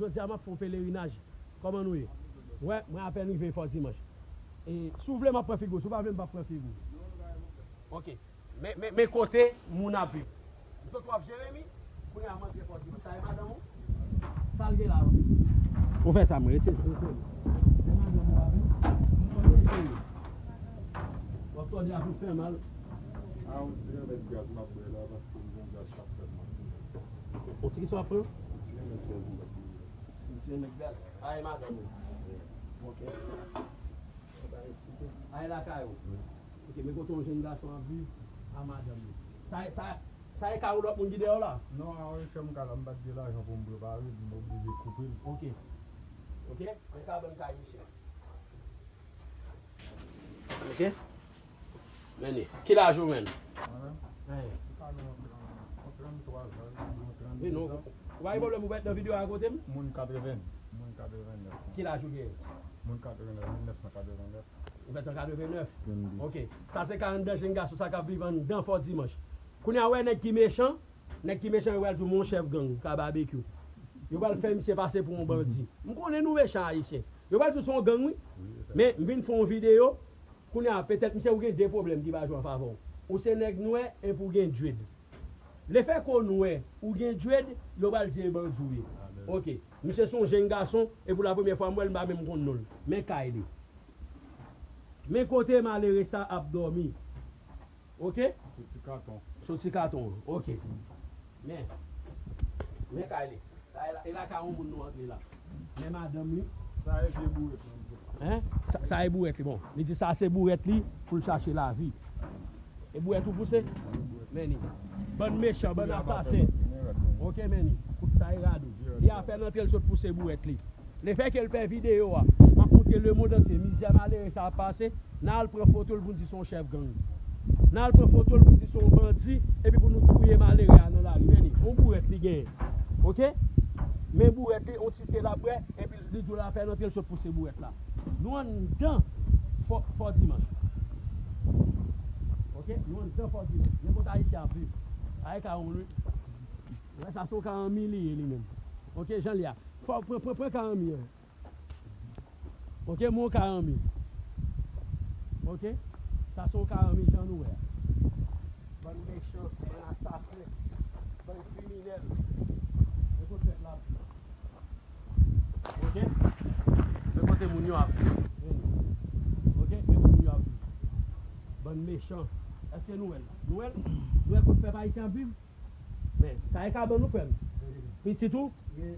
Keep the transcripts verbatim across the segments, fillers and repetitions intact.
Jodi a m ap fè yon pelerinaj. Kòman nou ye? Wè, mwen apèn rive Fò Dimanch. E, si w vle, m ap pran figi w. Si w pa vle, m p ap pran figi w. Ok. Men, men, men kote moun ap viv. M sot w ap Jeremi, kounye a m antre Fò Dimanch. Sa e madanm ou? Sa l gen la? Ou fè sa, mwen retire. Men madanm ou ap viv. M konnen se li. W ap tòde a pou fè mal. A, yon ti remèd gaz m ap bwè la, paske m gen gaz k ap fè m mal. Yon ti kisa w ap pran? Yon ti remèd gaz m ap bwè. Yon ti remèd gaz. A, e madanm ou? Ok. Ay lakay ou. Ok, men kote yon jenn gason ap viv a madanm li. Sa, sa, sa e kay yon lòt moun ki dèyè w la? Non, a yon chèm kay la, m pa t gen lajan pou m prepare, m oblije koupe l. Ok. Ok, men kabann kay misye. Ok. Men ni. Ki laj ou menm? Mwen menm? Hein. M ka gen yon trant, yon trant twa zan, yon trant de zan. Ou pa gen pwoblèm, ou pa nan videyo a kote m? Moun katreven, moun katreven nèf. Ki laj ou gen? Moun katreven nèf, mil nèf san katreven nèf. Ou fèt an katreven nèf? Vennde. Ok. Sa se ka anndan jenn gason sa k ap viv anndan Fò Dimanch. Kounye a, wè nèg ki mechan, nèg ki mechan yo pral di w, men yon chèf gang, ka babekyou. Yo pral fè misye pase pou yon bandi. M konnen nou mechan Ayisyen. Yo pral di w se yon gang, wi. Men, m vin fè yon videyo. Kounye a, petèt, misye, ou gen de pwoblèm ki pa jwe an favè w. Ou se nèg nwè epi ou gen dread. Lefètke w nwè, ou gen dread, yo pral di e bandi w ye. Ok. Misye se yon jenn gason, e pou la premyè fwa m wè l, m pa menm konn non l. Men kay li. Men kote malere sa ap dòmi. Ok? Sou ti katon. Sou ti katon, ok. Men, men kay li. Sa e la, e lakay yon moun nou antre la. Men madanm li. Sa e vye bourèt li. Hein? Sa, sa e bourèt li, bon. Li di sa se bourèt li pou l chache lavi. E bourèt ou pouse? Men ni. Bann mechan, bann asasen. Ok, men ni. Sa e rad ou. Li apèn antre l sot pouse bourèt li. Lefètke l fè videyo a, m ap montre lemonn antye mizè malere sa ap pase, n al pran foto l pou n di se yon chèf gang. N al pran foto l pou n di se yon bandi, epi pou nou touye malere a nan lari. Men ni, yon bourèt li genyen. Ok? Men bourèt li, yon ti te l ap bwè, epi li di w l apèn antre l sot pouse bourèt la. Nou anndan Fò, Fò Dimanch. Ok? Nou anndan Fò Dimanch. Men kote Ayisyen ap viv. Ay ka yon lwi. Wè sa se yon ka anmi li ye li menm. Ok, jan l ye a. Fò, pran, pran, pran ka anmi an. Ok, men yon ka anmi. Ok? Sa se yon ka anmi jan nou wè a. Bann mechan, bann asasen, bann kriminèl. Men kote pèp la ap viv. Ok? Men kote moun yo ap viv. Ok? Men kote moun yo ap viv. Bann mechan. Èske nou wè l? Nou wè l? Nou wè kote pèp ayisyen ap viv? Men, sa e kabann ou, frè m? Pitit ou?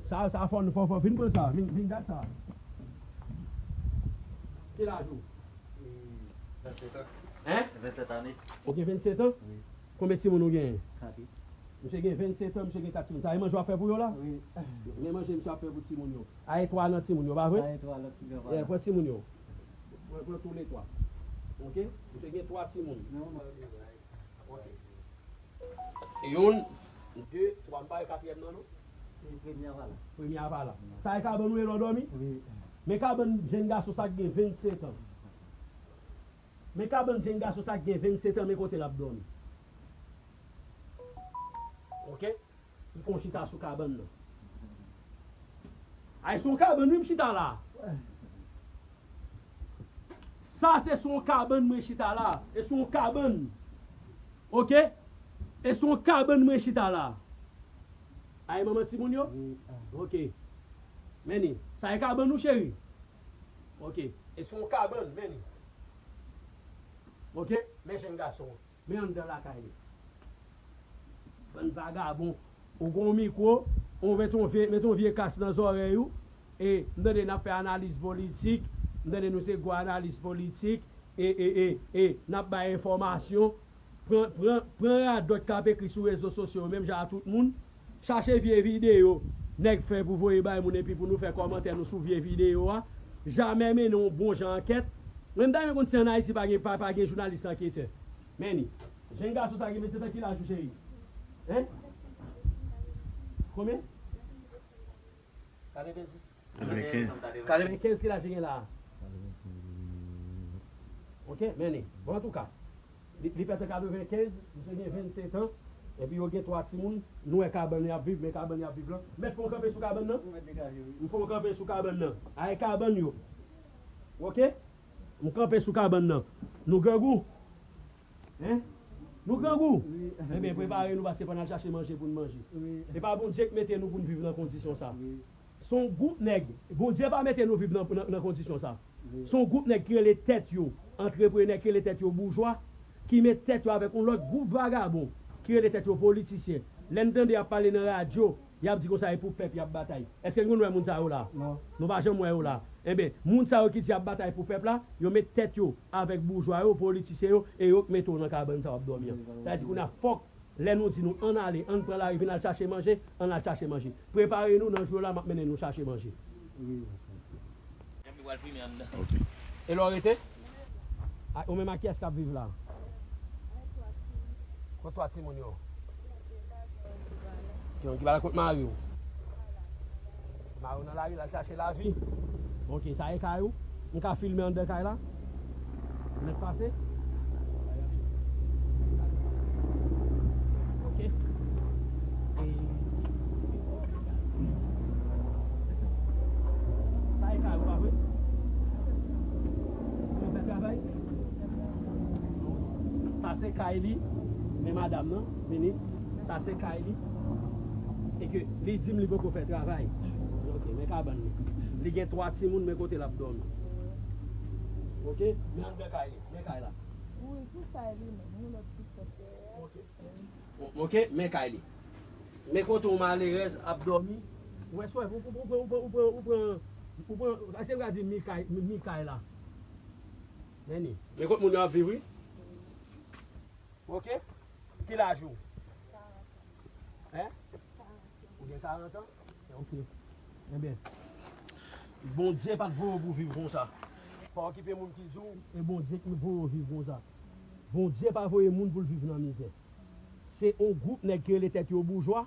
Sa, sa fò nou fò, fò. Vin pran sa, vin, vin gad sa. Ki laj ou? Vennsèt an. Hein? Vennsèt ane. Ou gen vennsèt an? Wi. Konbyen timoun ou genyen? Kat. Misye gen vennsèt an, misye gen kat timoun. Sa e manje w ap fè pou yo la? Wi. Men manje misye ap fè pou timoun yo. A e twa nan timoun yo, pa vre? A e twa lòt ki gen. Yeah, pran timoun yo. Pran, pran tou le twa. Ok? Misye gen twa timoun. Non, mwen. Ok. Youn, de, twa, m pa wè katriyèm nan, non? E premye a pa la. Premye a pa la. Sa e kabann ou ye lè w dòmi? Wi. Men kabann jenn gason sa k gen vennsèt an. Men kabann jenn gason sa k gen vennsèt an, men kote l ap dòmi. Ok? Li konn chita sou kabann nan. Ay, se yon kabann, wi, m chita la. Sa se sou yon kabann mwen chita la. E sou yon kabann. Ok? E sou yon kabann mwen chita la. Ay, manman timoun yo? Wi. Ok. Men ni. Sa e kabann ou, cheri? Ok. E sou yon kabann, men ni. Ok? Men jenn gason. Men anndan lakay li. Bann vagabon. Ou gon mikwo, ou met yon vye, met yon vye kas nan zòrèy ou. E m tande n ap fè analiz politik, m tande nou se gwo analiz politik, e, e, e, e, n ap bay enfòmasyon. Pran, pran, pran radòt k ap ekri sou rezo sosyo yo, menm jan a tout moun. Chache vye videyo nèg fè pou voye bay moun epi pou nou fè kòmantè nou sou vye videyo a. Jamè mennen yon bon jan ankèt. Mwen m ta renmen konn si ann Ayiti pa gen, pa, pa gen jounalis anketè. Men ni. Jenn gason sa gen vennsèt an, ki laj ou, cheri? Hein? Konbyen? Katrevenndis. Katrevenkenz. Katrevenkenz, ki laj li gen la? Ok, men ni. Bon, antouka, li, li fèt an katrevenkenz, misye gen vennsèt an. Epi yo gen twa timoun, nou wè kabann y ap viv, men kabann y ap viv lan. Mèt fè yon kanpe sou kabann nan? M fè yon kanpe sou kabann nan. Ay kabann yo. Oke? M kanpe sou kabann nan. Nou grangou? Hein? Nou grangou? Wi. Ebyen, prepare nou paske fò n al chache manje pou n manje. Wi. E pa Bondye k mete nou pou n viv nan kondisyon sa. Wi. Se yon gwoup nèg, Bondye pa mete nou viv nan, nan, nan kondisyon sa. Wi. Se yon gwoup nèg ki rele tèt yo antreprenè, ki rele tèt yo boujwa, ki met tèt yo avèk yon lòt gwoup vagabon ki rele tèt yo politisyen. Lè n tande y ap pale nan radyo, y ap di konsa e pou pèp y ap batay. Èske n konn wè moun sa yo la? Non. Nou pa janm wè yo la. Enben, moun sa yo ki di y ap batay pou pèp la, yo met tèt yo avèk boujwa yo, politisyen yo, e yo k mete w nan kabann sa w ap dòmi an. Sa vle di kounye a fòk lè nou di nou ann ale, ann pran lari, vin al chache manje, ann al chache manje. Prepare nou, nan jou la, m ap mennen nou chache manje. Wi. Epi w al fimen anndan. Ok. E lè w rete? A, ou menm ak kiyès k ap viv la? Kot twa timoun yo? Ki, ki pa la kot mari w? Mari w nan lari, l al chache lavi. Ok, sa e kay ou? M ka filme anndan kay la? Mèt pase? Ok. E, sa e kay ou, pa vre? Ou fè travay? Sa se kay li, men madanm nan, vini. Sa se kay li. E ke li di m li poko fè travay. Ok, men kabann li. Li gen twa timoun, men kote l ap dòmi. Ok, men anndan kay li, men kay la. Wi, pou sa e li menm, yon lòt ti pòt dèyè. Ok. Ok, men kay li. Men kote yon malerèz ap dòmi. Ou wè, ou, ou pran, ou pran, ou pran, èske m ka di mi kay, mi, mi kay la? Men ni. Men kot moun yo ap viv, wi. Ok? Ki laj ou? Hein? Ou gen karant an? Ok. Ebyen, Bondye pa t voye w pou viv konsa. Pa okipe moun ki di w, e Bondye ki voye w viv konsa. Bondye pa voye moun pou l viv nan mizè. Se yon gwoup nèg ki rele tèt yo boujwa.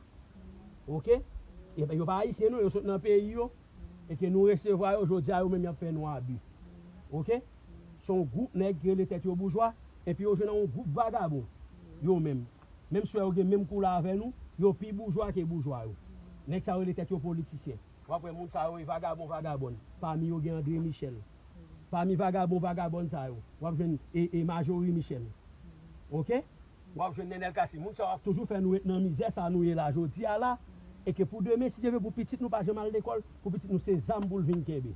Ok? E yo pa ayisyen non, yo sot nan peyi yo. E ke nou resevwa yo, jodi a yo menm y ap fè nou abi. Ok? Se yon gwoup nèg ki rele tèt yo boujwa, epi yo jwenn yon gwoup vagabon. Yo menm. Menm si yo gen menm koulè avè nou, yo pi boujwa ke boujwa yo. Nèg sa yo rele tèt yo politisyen. W ap wè moun sa yo e vagabon, vagabòn. Pami yo gen André Michel. Pami vagabon, vagabòn sa yo, w ap jwenn e, e Marjorie Michel. Ok? W ap jwenn Nenel Cassy. Moun sa yo ap toujou fè nou ret nan mizè sa nou ye la jodi a la. E ke pou demen, si Dye vle, pou pitit nou pa janm al lekòl, pou pitit nou se zam pou l vin kenbe.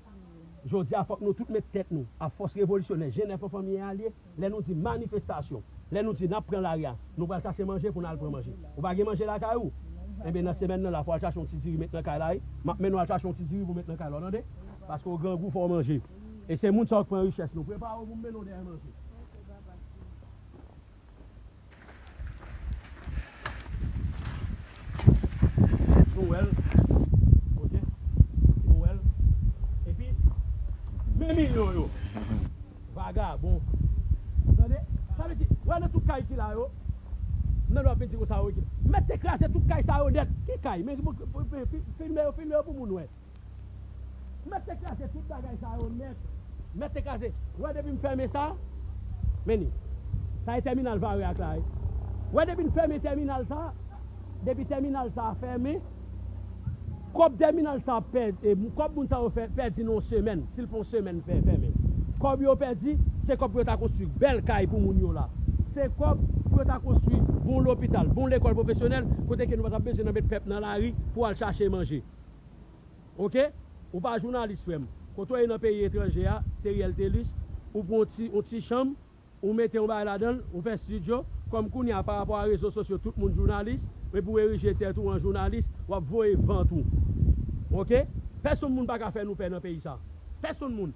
Jodi a, fòk nou tout met tèt nou, a fòs revolisyonè, G nèf an fanmi alye, lè nou di manifestasyon, lè nou di n ap pran lari a, nou pral chache manje pou n al pran manje. Ou pa gen manje lakay ou? Enben, nan semèn nan la, fò w al chache yon ti diri met nan kay la, wi. M ap mennen w al chache yon ti diri pou met nan kay la, w tande? Paske w grangou, fò w manje. E se moun sa yo k pran richès nou. Prepare w pou m mennen w dèyè manje. Nou wè l. Ok. Nou wè l. Epi, men milyon yo. Vagabon. Tande? Sa vle di, wè nan tout kay ki la yo, nan lè w ap vin di konsa yo ki la. Mèt te kraze tout kay sa yo nèt. Ki kay? Men, men, men, fi-, filme yo, filme yo pou moun wè. Mèt te kraze tout bagay sa yo nèt. Mèt te kraze. Ou wè depi m fèmen sa, men ni. Sa e tèminal Vare ak la, wi. Ou wè depi n fèmen tèminal sa, depi tèminal sa fèmen, kòb tèminal sa pèdi, e, kòb moun sa yo fè, pèdi nan yon semèn, si l fè yon semèn fè, fèmen. Kòb yo pèdi, se kòb pou yo ta konstwi bèl kay pou moun yo la. Se kòb pou yo ta konstwi bon lopital, bon lekòl pwofesyonèl, kote ke nou pa t ap bezwen nan met pèp nan lari pou al chache manje. Ok? Ou pa jounalis, frè m. Kote w ye nan peyi etranje a, Teriel Telus, ou pran yon ti, yon ti chanm, ou mete yon bagay ladan l, ou fè estidyo, kòm kounye a, pa rapò a rezo sosyo, tout moun jounalis, men pou erije tèt ou an jounalis, w ap voye vant ou. Ok? Pèsonn moun pa ka fè nou pè nan peyi sa. Pèsonn moun.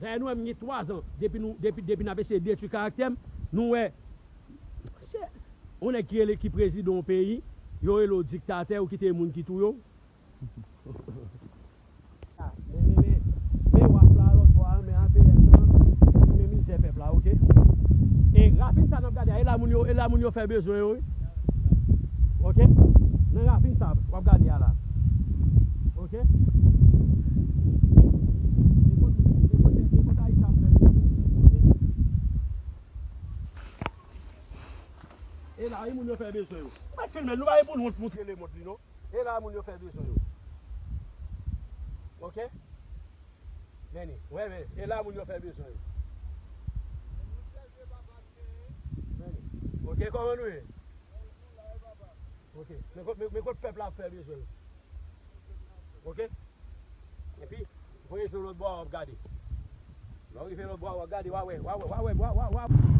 Dayè, nou wè m gen twa zan, depi nou, depi, depi n ap eseye detwi karaktè m, nou wè, se yon nèg ki rele ki prezidan yon peyi, yo rele w diktatè, ou kite moun ki touye w. Men, men, men, men waf la lòt bò a, men A P N nan, men mizè pèp la, ok? E ravin sa n ap gade a, e la moun yo, e la moun yo fè bezwen yo, wi. Ok? Nan ravin sa, w ap gade a la. Ok? E kot, e kot, e kot Ayiti ap fè bezwen, ok? E la, Ay, moun yo fè bezwen yo. Pa filme l, nou pa gen pou nou moutre lemonn li, non. E la moun yo fè bezwen yo. Oke? Vini, wè, wè. E la moun yo fè bezwen yo. Vini. Oke, kòman nou ye? Oke. Men kot, men, men kot pèp la ap fè bezwen yo. Oke? Epi, voye sou lòt bò a, w ap gade. Lè w rive lòt bò a, w ap gade, w a wè, w a wè, w a wè, w a, w a, w a.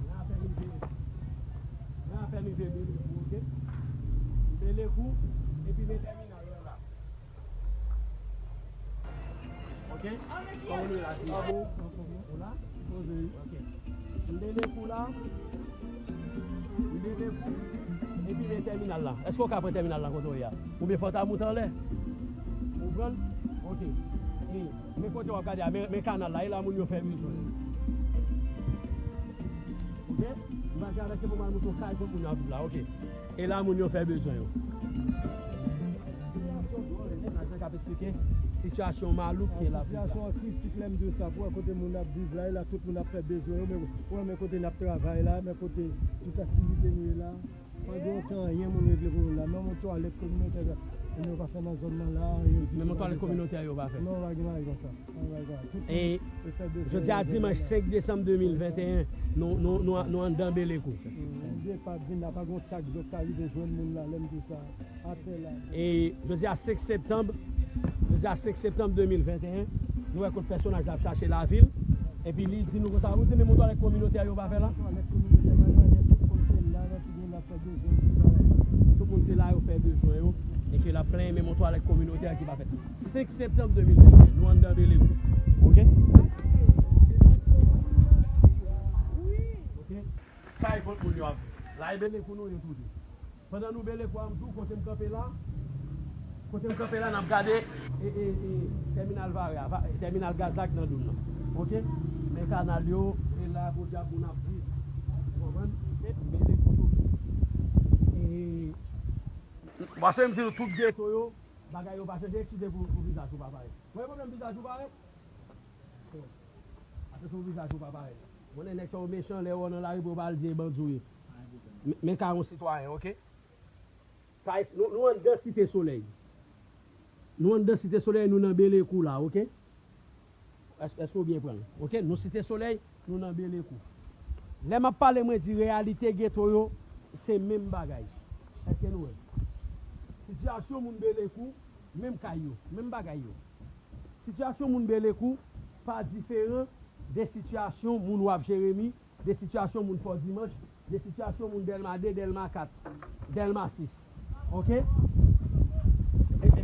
Nan afè m rive, nan afè m rive Belekou, oke? Belekou, epi men tèminal la la. Oke? Kòman nou ye la, Seyamo? Ou la? Oke. M Belekou la. M Belekou. Epi men tèminal la. Èske w ka pran tèminal la kote w ye a? Oubyen fò w ta moute anlè? Ou konprann? Oke. E, men kote w ap gade a, men, men kanal la, e la moun yo fè bezwen yo. Oke? M pral travèse pou m al montre w kay kot moun yo ap viv la, oke? E la moun yo fè bezwen yo. Imaj lan k ap eksplike sitiyasyon malouk ke l ap viv la. Sitiyasyon an kritik, lè m di w sa, pou wè kote moun ap viv la, e la tout moun ap fè bezwen yo, men ou wè men kote n ap travay la, men kote tout aktivite nou ye la. Pa gen okenn anyen moun regle pou nou la. Menm yon twalèt kominotè, yo pa fè nan zòn nan la. Menm yon twalèt kominotè yo pa fè. Non, pa gen bagay konsa. Pa gen bagay konsa. Tout moun yo fè bezwen yo. E jodi a dimanch senk desanm de mil venteyen, nou, nou, nou, nou anndan Belekou. Moun depa vin la, pa gen yon tak zòt ka rive jwenn moun la, lè m di sa. Atè la. E jodi a senk septanm, jodi a senk septanm de mil venteyen, nou wè kot pèsonaj la ap chache lavil. Epi li di nou konsa, ou di menm yon twalèt kominotè yo pa fè la? Twalèt kominotè pa genyen, tout moun se la, nan tout moun ap fè bezwen, tout bagay. Tout moun se la yo fè bezwen yo, e ke l ap plenyen menm yon twalèt kominotè ki pa fèt. Senk septanm de mil venteyen, nou anndan Belekou. Oke? Oke? Kay kot moun yo ap viv. La e Belekou nou ye tou de. Pandan nou Belekou a, m di w kote m kanpe la, kote m kanpe la, n ap gade, e, e, e, tèminal vare a, va-, tèminal gaz la ki nan dwòl nan. Oke? Men kanal yo, e la, podyab moun ap viv. Ou konprann? E Belekou tou. E, paske m di nou tout geto yo, bagay yo pa chanje, eskize pou, pou vizaj ou pa parèt. Mwen pwoblèm vizaj ou parèt? Atè sou vizaj ou pa parèt. Konnen nèg sa yo mechan, lè yo nan lari pou yo pa al di e bandi w ye. Men, men ka yon sitwayen, oke? Sa, nou, nou anndan Site Solèy. Nou anndan Site Solèy, nou nan Belekou la, oke? Èske, èske w byen pran l? Oke, nou Site Solèy, nou nan Belekou. Lè m ap pale, mwen di reyalite geto yo, se menm bagay. Èske nou wè? Sitiyasyon moun Belekou, menm kay yo, menm bagay yo. Sitiyasyon moun Belekou pa diferan de sitiyasyon moun Waf Jeremi, de sitiyasyon moun Fò Dimanch, de sitiyasyon moun Dèlma de, Dèlma kat, Dèlma sis. Oke?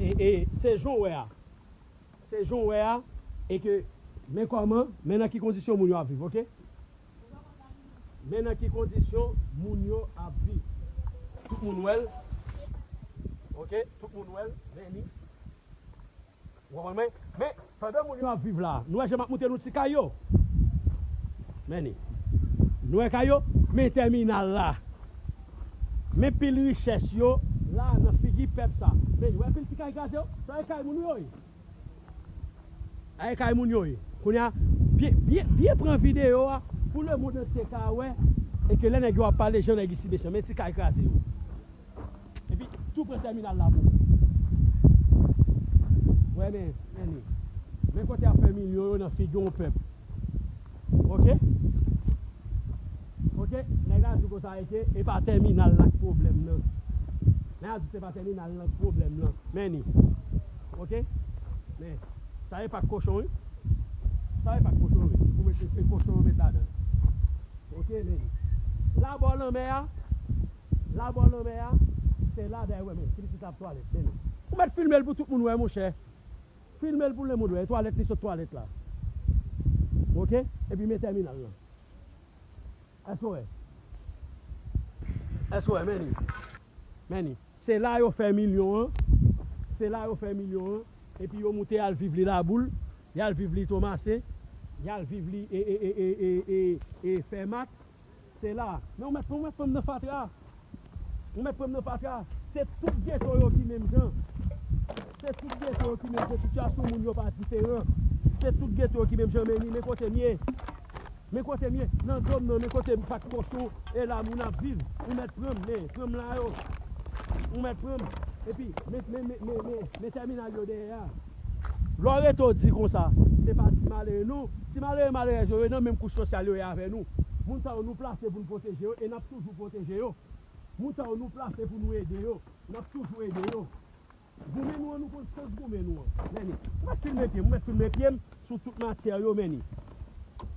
E, e, se jan w wè a. Se jan w wè a. E ke, men kòman, men nan ki kondisyon moun yo ap viv, oke? Men nan ki kondisyon moun yo ap viv. Tout moun wè l. Oke? Tout moun wè l. Men li. Ou konprann mwen? Men, pandan moun yo ap viv la, nou wè jan m ap montre nou ti kay yo? Men li. Nou wè kay yo? Men tèminal la. Men pil richès yo la nan figi pèp sa. Men li. Wè pil ti kay kraze yo? Sa e kay moun yo ye. Ay kay moun yo ye. Kounye a, byen, byen, byen pran videyo a pou lemonn antye ka wè. E ke lè nèg yo ap pale, jan nèg isi mechan. Men ti kay kraze yo. Epi, tou pre tèminal la pou mwen. Wè, men, men li. Men kote ap fè milyon yo nan figi yon pèp. Oke? Oke? Nèg la di konsa, e ke e pa tèminal la k pwoblèm nan. Nèg la di se pa tèminal la k pwoblèm nan. Men li. Oke? Men, sa e pak kochon, wi. Sa e pak kochon, wi. Pou mete, se kochon yo met ladan. Oke, men li. Labò lanmè a, labò lanmè a, se la dèyè, wè, men, ti pitit la ap twalèt, men li. Ou mèt filme l pou tout moun wè, monchè. Filme l pou lemonn wè, e twalèt li sot twalèt la. Oke? Epi men tèminal lan. Èske w wè? Èske w wè? Men li. Men li. Se la yo fè milyon an. Se la yo fè milyon an. Epi yo moute y al viv li Laboul. Y al viv li Tomasen. Y al viv li e, e, e, e, e, e, e Fèmat. Se la. Men ou mèt, ou mèt pran m nan fatra. Ou mèt pran m nan fatra. Se tout geto yo ki menm jan. Se tout geto yo ki menm jan. Sitiyasyon moun yo pa diferan. Se tout geto yo ki menm jan. Men li, men kote m ye. Men kote m ye. Nan dòm nan, men kote m, pak kochon. E la moun ap viv. Ou mèt pran m, men, pran m la yo. Ou mèt pran m. Epi, men, men, men tèminal yo dèyè a. Lè w rete w di konsa, se pa ti malere non. Ti malere, malerèz yo, yo nan menm kouch sosyal yo ye avè nou. Moun sa yo, nou plase pou n pwoteje yo, e n ap toujou pwoteje yo. Moun sa yo, nou plase pou nou ede yo, n ap toujou ede yo. Goumen nou an, nou konn sans goumen nou an. Men li. Ou mèt filme pye m, ou mèt filme pye m sou tout matyè yo, men li.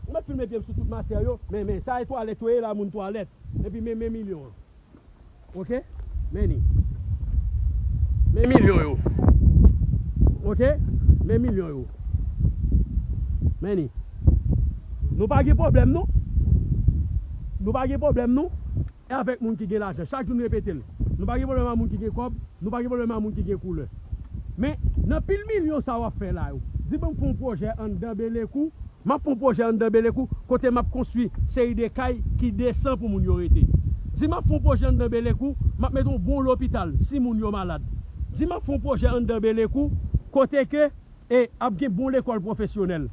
Ou mèt filme pye m sou tout matyè yo, men, men, sa e twalèt yo ye la, moun twalèt. Epi men, men milyon an. Oke? Men li. Men milyon yo. Oke? Men milyon yo. Men li. Nou pa gen pwoblèm, non. Nou pa gen pwoblèm, non. E avèk moun ki gen lajan. Chak jou n repete l. Nou pa gen pwoblèm ak moun ki gen kòb. Nou pa gen pwoblèm ak moun ki gen koulè. Men, nan pil milyon sa w ap fè la yo, di ban m fè yon pwojè anndan Belekou. M ap fè yon pwojè anndan Belekou kote m ap konstwi seri de kay ki desan pou moun yo rete. Di m ap fè yon pwojè anndan Belekou, m ap mete yon bon lopital si moun yo malad. Di m ap fè yon pwojè anndan Belekou kote ke e ap gen bon lekòl pwofesyonèl.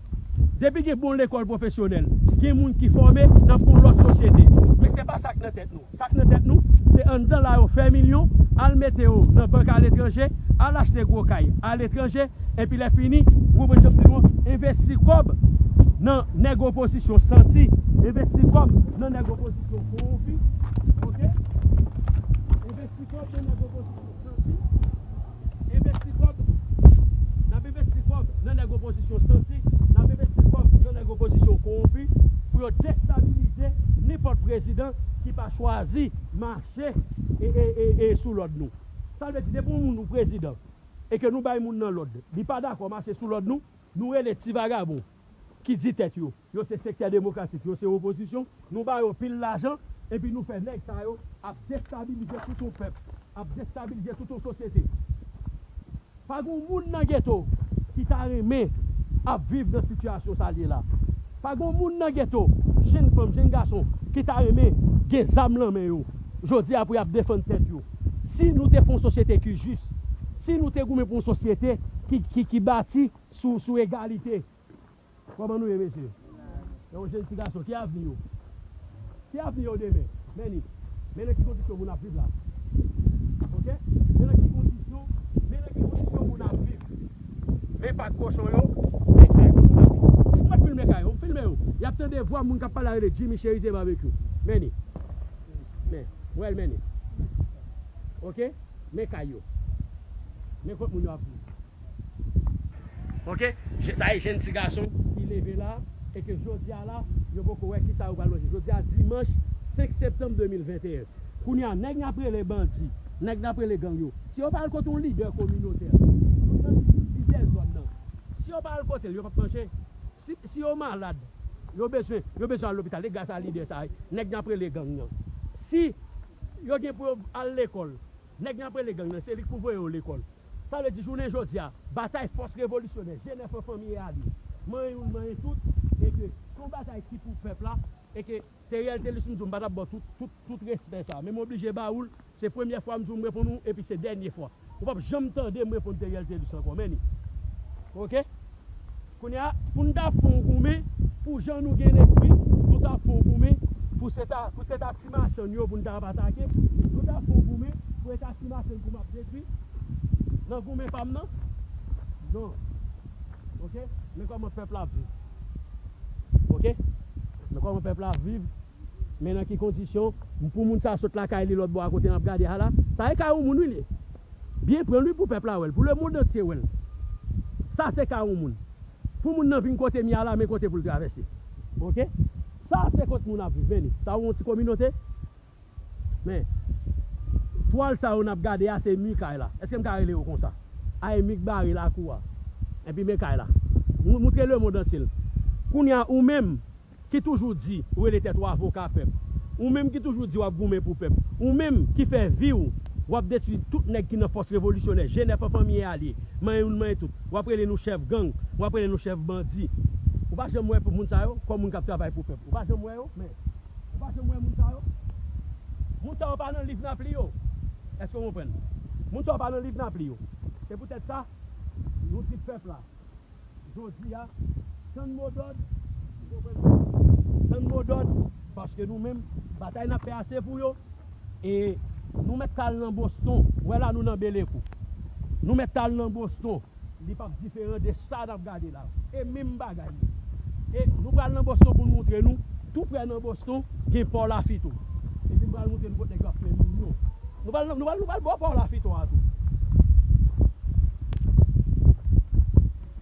Depi gen bon lekòl pwofesyonèl, gen moun ki fòme, n ap gen yon lòt sosyete. Men se pa sa k nan tèt nou. Sa k nan tèt nou, se anndan la yo fè milyon, al mete yo nan bank aletranje, al achte gwo kay aletranje, epi lè fini, ou konprann jan m di nou an, envesti kòb nan nèg opozisyon santi, envesti kòb nan nèg opozisyon kowonpi, oke? Envesti kòb nan nèg opozisyon santi, envesti kòb, n ap envesti kòb nan nèg opozisyon santi, n ap envesti kòb nan nèg opozisyon kowonpi pou yo destabilize nenpòt prezidan ki pa chwazi mache e, e, e, e sou lòd nou. Sa vle di, depi yon moun ou prezidan e ke nou bay moun nan lòd, li pa dakò mache sou lòd nou, nou rele ti vagabon ki di tèt yo, yo se sektè demokratik, yo se opozisyon, nou ba yo pil lajan, epi nou fè nèg sa yo ap destabilize tout yon pèp, ap destabilize tout yon sosyete. Pa gen yon moun nan geto ki ta renmen ap viv nan sitiyasyon sa l ye la. Pa gen yon moun nan geto, jenn fanm, jenn gason, ki ta renmen gen zam nan men yo, jodi a pou y ap defann tèt yo. Si nou te fè yon sosyete ki jis, si nou te goumen pou yon sosyete ki, ki, ki bati sou, sou egalite, kòman nou ye, mesye? Yon jenn ti gason, ki avni yo? Ki avni yo demen? Men li. Men nan ki kondisyon moun ap viv la. Oke? Men nan ki kondisyon, men nan ki kondisyon moun ap viv. Men pak kochon yo, men kay kote moun ap viv. Ou mèt filme kay yo, filme yo. Y ap tande vwa moun k ap pale a rele Jimmy Cherizier Barbecue. Men li. Men, ou wè l men li. Oke? Men kay yo. Men kot moun yo ap viv. Oke? Je-, sa e jenn ti gason ki leve la, e ke jodi a la, yo poko wè kisa yo pral manje. Jodi a, dimanch senk septanm de mil venteyen. Kounye a, nèg n ap rele bandi, Nèg n ap rele gang yo. Si yo pa al kote yon lidè kominotè, yo nan lidè zòn nan. Si yo pa al kote l, yo p ap manje. Si, si yo malad, yo bezwen, yo bezwen al lopital, e gras a lidè sa a, nèg n ap rele gang nan. Si yo gen pou yo al lekòl, nèg n ap rele gang nan, se li k pou voye yo lekòl. Sa vle di, jounen jodi a, batay fòs revolisyonè, G nèf an fanmi e alye, manyen youn, manyen tout, e ke se yon batay ki pou pèp la, e ke Theriel Thelus, m di w, m pa t ap ba w tout, tout, tout respè sa. Men m oblije ba ou l. Se premyè fwa m di w m reponn ou, epi se dènye fwa. Ou p ap janm tande m reponn Theriel Thelus ankò, men ni. Oke? Kounye a, pou n ta fè yon goumen, pou jan nou gen lespri, nou ta fè yon goumen, pou se ta, pou se ta ti machann yo, pou n ta ap atake, nou ta fè yon goumen, pou e ta ti machann pou m ap detwi, nan goumen pa m nan? Non. Oke? Men kòman pèp la ap viv. Oke? Men kòman pèp la ap viv. Men nan ki kondisyon, pou moun sa sot lakay li lòt bò a kote n ap gade a la, sa e kay yon moun wi li ye. Byen pran l wi pou pèp la wè l, pou lemonn antye wè l. Sa se kay yon moun. Pou moun nan vin kote m ye a la, men kote pou l travèse. Oke? Sa se kot moun ap viv, men ni. Sa yon ti kominote? Men, twal sa yo n ap gade a, se mi kay la. Èske m ka rele yo konsa? A, e mi k bare lakou a. Epi men kay la. Mou-, moutre lemonn antye l. Kounye a, ou menm ki toujou di, ou rele tèt ou avoka pèp. Ou menm ki toujou di w ap goumen pou pèp. Ou menm ki fè vi w, w ap detwi tout nèg ki nan fòs revolisyonè, G nèf an fanmi e alye, manyen youn, manyen tout. W ap rele nou chèf gang, w ap rele nou chèf bandi. Ou pa janm wè moun sa yo kòm moun k ap travay pou pèp. Ou pa janm wè yo, men. Ou pa janm wè moun sa yo? Moun sa yo pa nan liv n ap li yo. Èske w konprann? Moun sa yo pa nan liv n ap li yo. Se poutèt sa, nou di pèp la, jodi a, tann modòd, ou konprann? Tann modòd, paske nou menm, batay n ap fè a se pou yo. E nou mèt al nan Boston, ou wè la nou nan Belekou. Nou mèt al nan Boston. Li p ap diferan de sa n ap gade la. E menm bagay li. E nou pral nan Boston pou n moutre nou, tou prè nan Boston, gen pò Lafito. Epi n pral moutre nou kot nèg yo ap fè milyon. Nou pral, nou pral, nou pral bò pò Lafito a tou.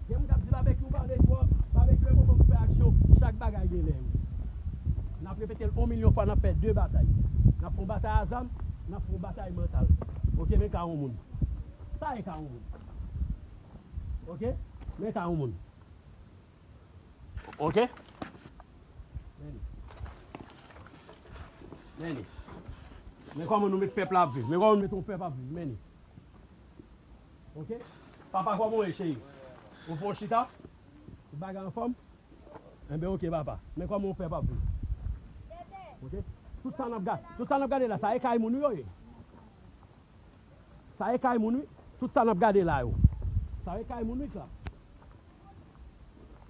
Gen moun k ap di Babekyou pale twòp, Babekyou e moman pou fè aksyon, chak bagay gen lè yo. N ap repete l yon milyon fwa, n ap fè de batay. N ap fè yon batay a zam, n ap fè yon batay mantal. Oke, men ka yon moun. Sa e ka yon moun. Oke? Men ka yon moun. Oke? Men li. Men li. Men kòman nou met pèp la ap viv. Men kòman nou met yon pèp ap viv. Men li. Oke? Papa, kòman w ye, cheri? Ou fè yon chita? Tout bagay anfòm? Enben, oke, papa. Men kòman yon pèp ap viv. Oke? Tout sa n ap ga-, tout sa n ap gade la, sa e kay moun wi yo ye. Sa e kay moun wi. Tout sa n ap gade la yo. Sa e kay moun wi sa.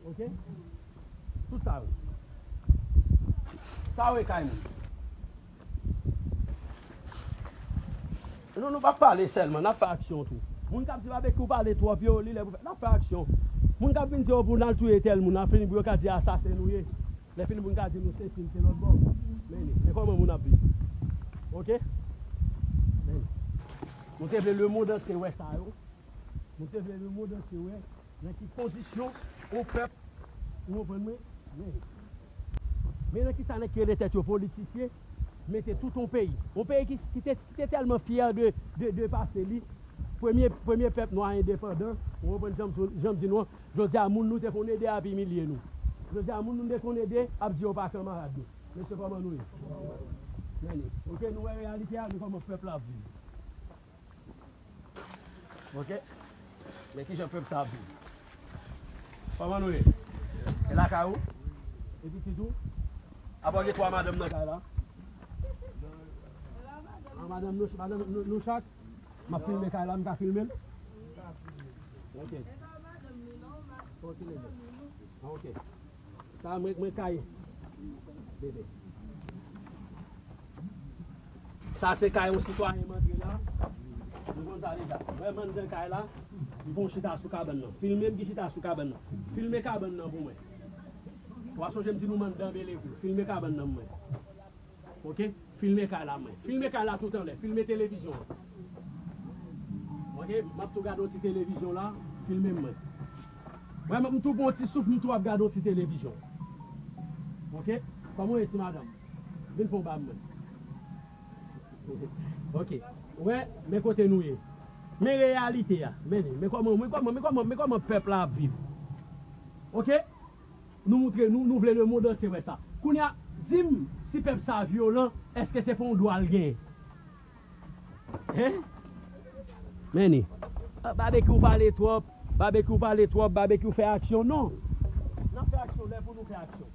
Oke? Tout sa yo. Sa yo e kay moun. Nou, nou p ap pale sèlman, n ap fè aksyon tou. Moun k ap di Babekyou pale twòp yo, li lè pou fè, n ap fè aksyon. Moun k ap vin di yo pou n al touye tèl moun, a fini pou yo ka di asasen nou ye. Lè fini pou n ka di nou sesi, n se lòt bò. Men li, men kòman moun ap viv. Oke? Men li. Nou te vle lemonn antye wè sa yo. Nou te vle lemonn antye wè nan ki kondisyon yon pèp, ou konprann mwen, men li. Men nan ki sa nèg ki rele tèt yo politisyen, mete tout yon peyi. Yon peyi ki, ki te, ki te tèlman fyè de, de, de pase li. Premye, premye pèp nwa endepandan, ou konprann jan m, jan m di nou an. Jodi a, moun nou te konn ede ap imilye nou. Jodi a, moun nou te konn ede ap di yo pa kanmarad nou. Mesye, kòman nou ye? Men li. Oke, nou wè reyalite a, nou kòman pèp la ap viv. Oke? Men kijan pèp sa ap viv. Kòman nou ye? E lakay ou? E pitit ou? Apa w gen twa madanm nan kay la? A, madanm nou, madanm nou, nou chak? M ap filme kay la, m ka filme l? Oke. Oke, bebe. A, oke. Sa mwen, mwen kay. Bebe. Sa se kay yon sitwayen m antre la. Nou konn sa deja. Mwen m anndan kay la. M fè yon chita sou kabann nan. Filme m ki chita sou kabann nan. Filme kabann nan pou mwen. W a sonje m di nou m anndan Belekou. Filme kabann nan mwen. Oke? Filme kay la mwen. Filme kay la tout anlè. Filme televizyon an. Oke? M ap tou gade yon ti televizyon la. Filme m mwen. Mwen, m tou pran yon ti souf, m tou ap gade yon ti televizyon. Oke? Kòman w ye, ti madanm? Vin fè yon ba mwen. Ok. Ou wè, men kote nou ye. Men reyalite a. Men li. Men kòman, men kòman, men kòman, men kòman pèp la ap viv. Ok? Nou moutre, nou, nou vle lemonn antye wè sa. Kounye a, di m, si pèp sa vyolan, èske se pa yon dwa l genyen? Hein? Men li. Ah, Babekyou pale twòp, Babekyou pale twòp, Babekyou fè aksyon. Non. N ap fè aksyon lè pou nou fè aksyon.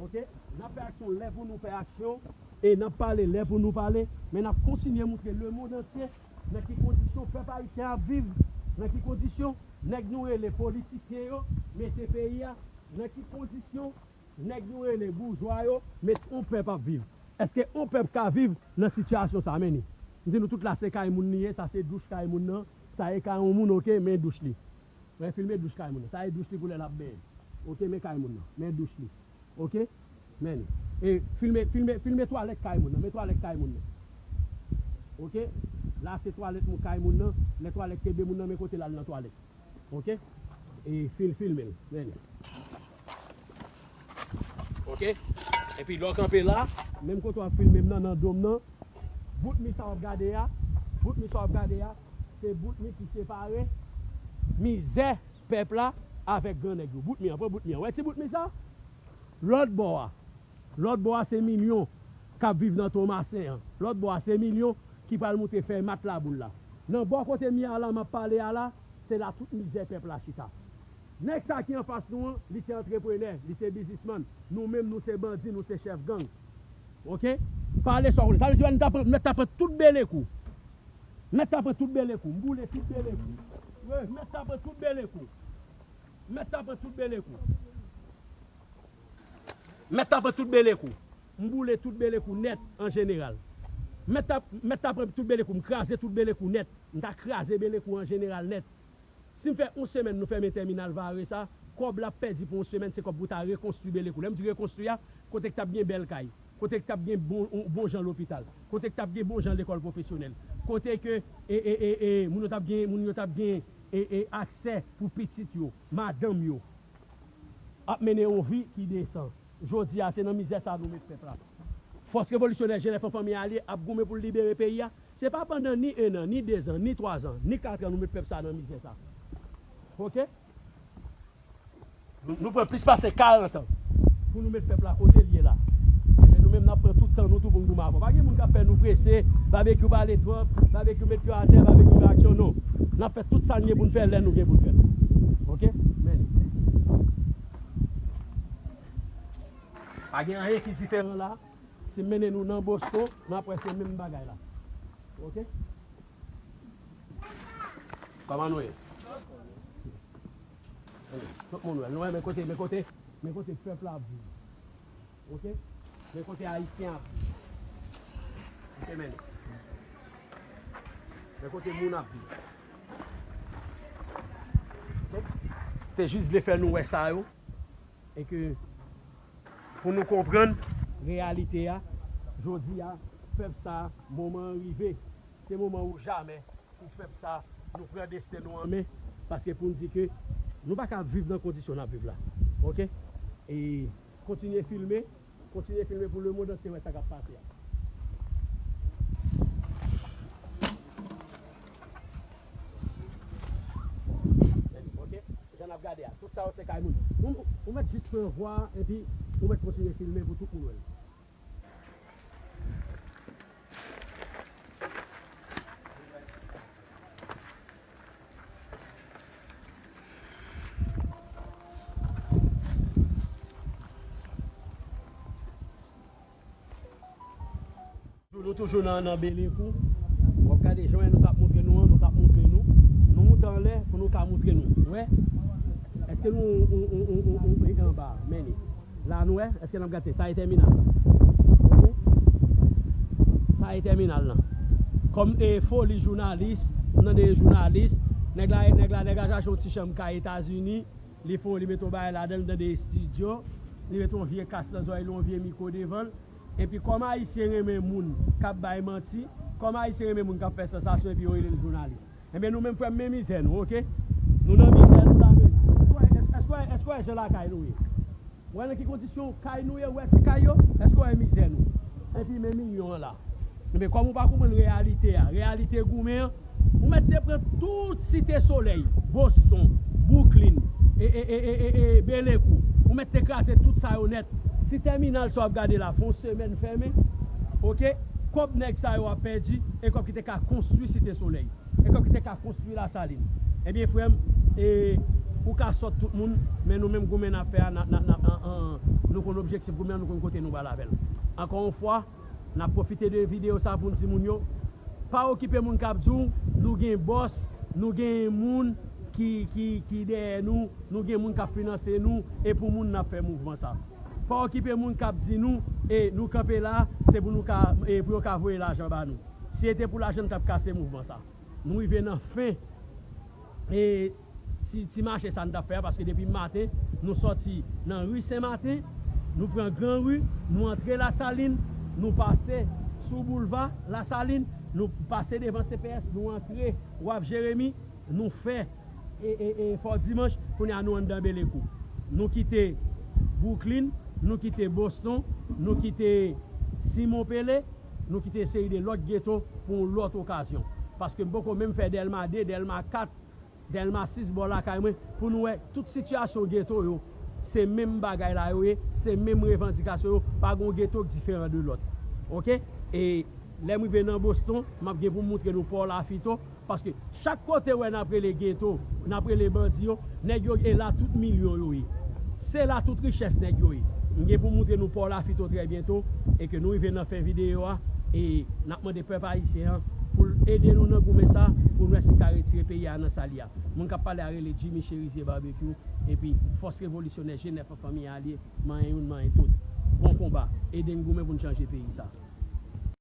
Ok? N ap fè aksyon lè pou nou fè aksyon. E n ap pale lè pou nou pale, men n ap kontinye moutre lemonn antye nan ki kondisyon pèp ayisyen ap viv, nan ki kondisyon nèg nou rele politisyen yo mete peyi a, nan ki kondisyon nèg nou rele boujwa yo met yon pèp ap viv. Èske yon pèp ka viv nan sitiyasyon sa? Men li. M di nou tout la se kay moun li ye, sa se douch kay moun nan, sa e kay yon moun, ok, men douch li. Men filme douch kay moun nan. Sa e douch li pou lè l ap benyen. Ok, men kay moun nan. Men douch li. Ok? Men li. E filme, filme, filme twalèt kay moun nan. Men twalèt kay moun nan. Ok? La se twalèt moun kay moun nan. Lè twalèt kenbe moun nan, men kote l al nan twalèt. Ok? E fil, filme l. Men li. Ok? Epi lè w kanpe la, menm kote w ap filme m nan, nan do m nan, bout mi sa w ap gade a, bout mi sa w ap gade a, se bout mi ki separe mizè pèp la avèk gran nèg yo. Bout mi an, pran bout mi an. Wè ti bout mi sa? Lòt bò a. Lòt bò a se milyon k ap viv nan Tomasen an. Lòt bò a se milyon ki pral moute fèy mat laboul la. Nan bò kote mi a la, m ap pale a la, se la tout mizè pèp la chita. Nèg sa ki anfas nou an, li se antreprenè, li se biznismann. Nou menm, nou se bandi, nou se chèf gang. Ok? Pale sa w konnen. Sa vle di, nou ta pran, mèt ta pran tout belekou. Mèt ta pran tout belekou. M boule tout belekou. Wi, mèt ta pran tout belekou. Mèt ta pran tout belekou. Mèt ta pran tout belekou. M boule tout belekou nèt an jeneral. Mèt ta, mèt ta pran tout belekou. M kraze tout belekou nèt. M ta kraze belekou an jeneral nèt. Si m fè yon semèn nou fèmen tèminal Vare sa, kòb l ap pèdi pou yon semèn se kòb pou ta rekonstwi belekou. Lè m di rekonstwi a, kote k t ap gen bèl kay, kote k t ap gen bon, bon jan lopital, kote k t ap gen bon jan lekòl pwofesyonèl, kote ke e, e, e, e, moun yo t ap gen, moun yo t ap gen e, e, aksè pou pitit yo, madanm yo ap mennen yon vi ki desan. Jodi a, se nan mizè sa nou met pèp la. Fòs revolisyonè G N F an fanmi alye ap goumen pou l libere peyi a. Se pa pandan ni en an, ni dezan, ni twazan, ni katran nou met pèp sa nan mizè sa. Ok? Nou, nou pran plis pase karant an pou nou met pèp la kote l ye la. Men nou menm, n ap pran tout tan nou tou pou n goumen avè w. Pa gen moun k ap fè nou prese, Babekyou pale twòp, Babekyou met pye atè, Babekyou fè aksyon, non. N ap fè tout sa n gen pou n fè lè nou gen pou n fè l. Ok? Men li. Pa gen anyen ki diferan la. Si m mennen nou nan Boston, n ap wè se menm bagay la. Ok? Kòman nou ye? Tout moun wè. Nou wè, men kote, men kote, men kote pèp la ap viv. Ok? Men kote ayisyen ap viv. Ok, men. Men kote moun ap viv. Ok? Te jis vle fè nou wè sa yo. E ke pou nou konprann reyalite a, jodi a, pèp sa, moman an rive. Se moman ou jamè pou pèp sa, nou pran desten nou an men, paske pou n di ke nou pa ka viv nan kondisyon n ap viv la. Ok? E kontinye filme, kontinye filme pou lemonn antye wè sa k ap pase a. Ok? Jan n ap gade a, tout sa yo se kay moun. Ou, ou mèt jis pran vwa, epi ou mèt kontinye filme pou tout moun wè l. Nou toujou nan, nan Belekou. W ap gade jan nou t ap montre nou an, nou t ap montre nou. Nou moute anlè pou nou ka montre nou. Ou wè? Èske nou, ou, ou, ou, ou, ou, ou anba? Men li. La nou wè, èske n ap gade? Sa e tèminal la. Ok? Sa e tèminal lan. Kòm e foli jounalis, m tande e jounalis, nèg la, nèg la, nèg la chache yon ti chanm kay Etazini, li fè, li mete yon bagay ladan l, m tande estidyo, li mete yon vye kas nan zòrèy li, yon vye mikwo devan l. Epi kòm ayisyen renmen moun k ap bay manti, kòm ayisyen renmen moun k ap fè sansasyon epi yo rele l jounalis. Enben nou menm frè m, men mizè nou, ok? Nou nan mizè nou la men. Èske w wè, èske w wè, èske w wè jan lakay nou ye? Ou wè nan ki kondisyon kay nou ye, ou wè ti kay yo? Èske w wè mizè nou? Epi men milyon an la. Ebyen, kòm ou pa konprann reyalite a, reyalite goumen an, ou mèt te pran tout Site Solèy, Boston, Brooklyn, e, e, e, e, e, e Belekou. Ou mèt te kraze tout sa yo nèt. Si tèminal sa w ap gade la, fè yon semèn fèmen, oke? Kòb nèg sa yo ap pèdi, e kòb ki te ka konstwi Site Solèy, e kòb ki te ka konstwi Lasalin. Ebyen, frè m, e, ou ka sòt tout moun, men nou menm goumen n ap fè a, n ap, n ap, n ap, an, an, nou konn objektif goumen an, nou konn kote nou pral avè l. Ankò yon fwa, n ap pwofite de videyo sa pou n di moun yo, pa okipe moun k ap di w, nou gen bòs, nou gen moun ki, ki, ki dèyè nou, nou gen moun k ap finanse nou, e pou moun n ap fè mouvman sa. Pa okipe moun k ap di nou, e nou kanpe la, se pou nou ka, e pou yo ka voye lajan ba nou. Si se te pou lajan, n t ap kase mouvman sa. Nou rive nan fen, e, ti, ti mache sa n t ap fè a, paske depi maten, nou sòti nan ri Sen Maten, nou pran Gran Ri, nou antre Lasalin, nou pase sou boulva Lasalin, nou pase devan C P S, nou antre Waf Jeremi, nou fè, e, e, e, Fò Dimanch, kounye a nou anndan Belekou. Nou kite Brooklyn, nou kite Boston, nou kite Simon Pele, nou kite seri de lòt geto pou yon lòt okazyon. Paske m poko menm fè Dèlma de, Dèlma kat, Dèlma sis bò lakay mwen, pou nou wè tout sitiyasyon geto yo, se menm bagay la yo ye, se menm revandikasyon yo, pa gen yon geto k diferan de lòt. Oke? E lè m rive nan Boston, m ap gen pou m montre nou Pò Lafito, paske chak kote w wè n ap rele geto, n ap rele bandi yo, nèg yo e la tout milyon yo ye. Se la tout richès nèg yo ye. M gen pou m montre nou Pò Lafito trè byento, e ke nou rive nan fen videyo a, e n ap mande pèp ayisyen an pou l ede nou nan goumen sa, pou n wè si n ka retire peyi a nan sa l ye a. Moun k ap pale a rele Jimmy Cherizier Barbecue, epi Fòs Revolisyonè G nèf an, Fanmi Alye, manyen youn, manyen tout. Bon konba, ede n goumen pou n chanje peyi sa.